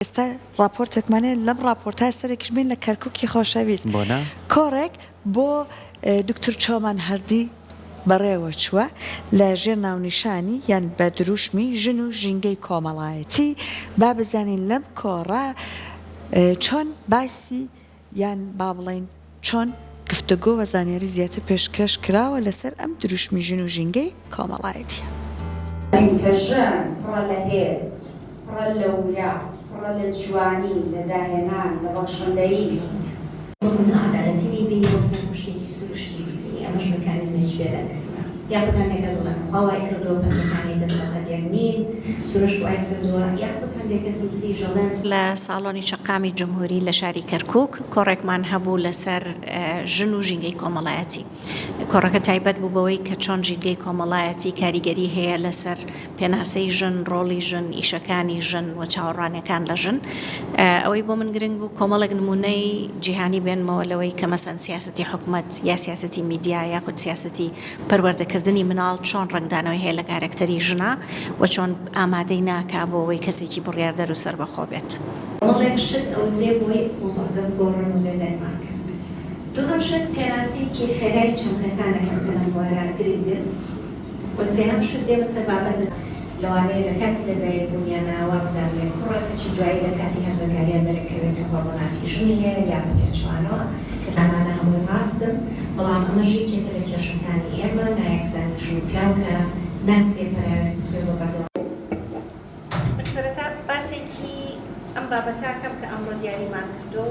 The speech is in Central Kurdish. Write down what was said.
ئێستا ڕاپۆرتێکمان هەیە لەم ڕاپۆرتە سەرێکیش بین لە کەرکوکی خۆشەویست بۆ نا؟ کۆڕێک بۆ دکتور چۆمان هەردی بەڕێوە چووە لە ژێر ناونیشانی یان بە دروشمی ژن و ژینگەی کۆمەڵایەتی با بزانین لەم کۆڕە چۆن باسی یان با بڵێین چۆن گفتوگۆ و زانیاری زیاتر پێشکەش کراوە لەسەر ئەم دروشمی ژن و ژینگەی کۆمەڵایەتیە. چونکە ژن پڕە لە هێز، پڕە لە ورە، پڕە لە جوانی، لە داهێنان، لە بەخشندەیی. وەکو ناعەدالەتی بیبینی وەکو شتێکی سروشتی بیبینی ئەمەش میکانیزمێکی بێدەنگکردنە یاخود هەندێک کەس دەڵێن خوا وای کردووە پەنجەکانی دەست بەقەد یەک نین سروشت وای کردووە یاخود هەندێک کەسی تریش دەڵێن. لە ساڵۆنی شەقامی جمهوری لە شاری کەرکوک کۆڕێکمان هەبوو لەسەر ژن و ژینگەی کۆمەڵایەتی. کۆڕەکە تایبەت بوو بەوەی کە چۆن ژینگەی کۆمەڵایەتی کاریگەری هەیە لەسەر پێناسەی ژن، ڕۆڵی ژن، ئیشەکانی ژن و چاوەڕوانیەکان لە ژن. ئەوەی بۆ من گرنگ بوو کۆمەڵێک نمونەی جیهانی بێنمەوە لەوەی کە مەسەن سیاسەتی حکومەت یا سیاسەتی میدیا یاخود سیاسەتی پەروەردەکردنی مناڵ چۆن ڕەنگدانەوەی هەیە لە کارەکتەری ژنا و چۆن ئامادەی ناکا بۆ ئەوەی کەسێکی بڕیاردەر و سەربەخۆ بێت. کۆمەڵێک شت ئەوترێ بۆی مۆزوعەکە بگۆڕن و بێدەنگمان کەن. دووهەم شت پێناسەیەکی خێرای چەمکەکانە کە لەم بوارە گرنگن و سێهەم شت دێمە سەر بابەتە. لەوانەیە لە کاتی لەدایک بوونیانا وابزانرێ کوڕە کەچی دوایی لە کاتی هەرزەکاریا دەرەکەوێ کە هۆرمۆناتی ژنی هەیە یا بە پێچەوانەوە کە ئەمانە هەمووی ڕاستن بەڵام ئەمەش یەکێکە لە کێشەکانی ئێمە نایەکسانی ژن و پیاو کە ناکرێ پەراوێز بخرێ بۆ بەردەوام من سەرەتا باسێکی ئەم بابەتە ئەکەم کە ئەمڕۆ دیاریمان کردووە.